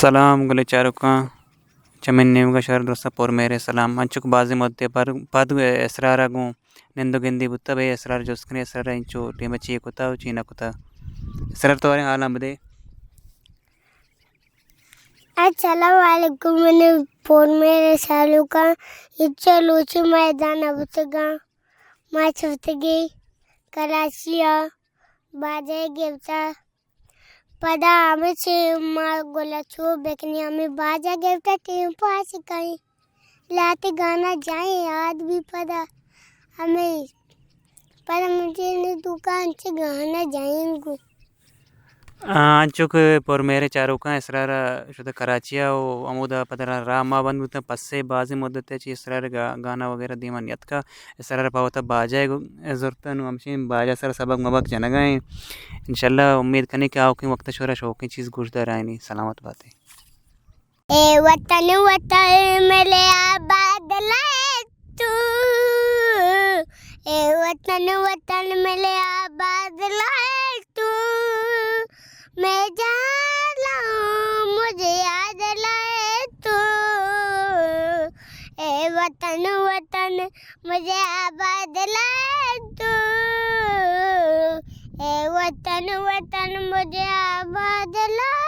سلام گلیں چاروکاں، چمے نیمگا شر درستاں پر مہریں سلام۔ انچو کہ بازیں مدتے پر پد اسرارا گوں نند و گندی بوتہ، بھئی اسرار جست کنے، اسرارا انچو ٹیمے چی کتہ و چی نہ کتہ۔ اسرار تو باریں حالاں بدے۔ السلام علیکم منی پر مہریں چاروکاں، انچو لوچی میدانا بوتگاں، ما چفتگی کراچیا باجے گپتہ۔ پدا ہمے چہ ما گلا چو بکنی، ہمے باجا گپتہ ٹیم پاس کئیں۔ لاتے گانا جائیں یاد بھی پدا ہمے، پدا مجھے نے دکان چہ گانا جائیں گو۔ آ، انچو کہ پر مہریں چاروکاں اسرارا شتہ کراچیا و ہمودا پدا را-، راہ ما بند بوتاں، پسے بازیں مدتے چہ اسرار گا-، گانا وغیرہ دیما نیتکا۔ اسرار پہ وتا باجا ء گو-، زرتہ، نوں ہمشیں باجا سر سبق مبق جنگا ایں۔ انشاءاللہ امید کنیں کہ آوکیں وقت شورا شوقیں چیز گوش دارائینی۔ سلامت باتے۔ اے وطن، وطن ملے آباد لائق تو، اے وطن، وطن ملے آباد لائق تو، میں جا رہا ہوں مجھے یاد لائے تو۔ اے وطن، وطن مجھے آباد لائے تو، اے وطن، وطن مجھے آباد لائے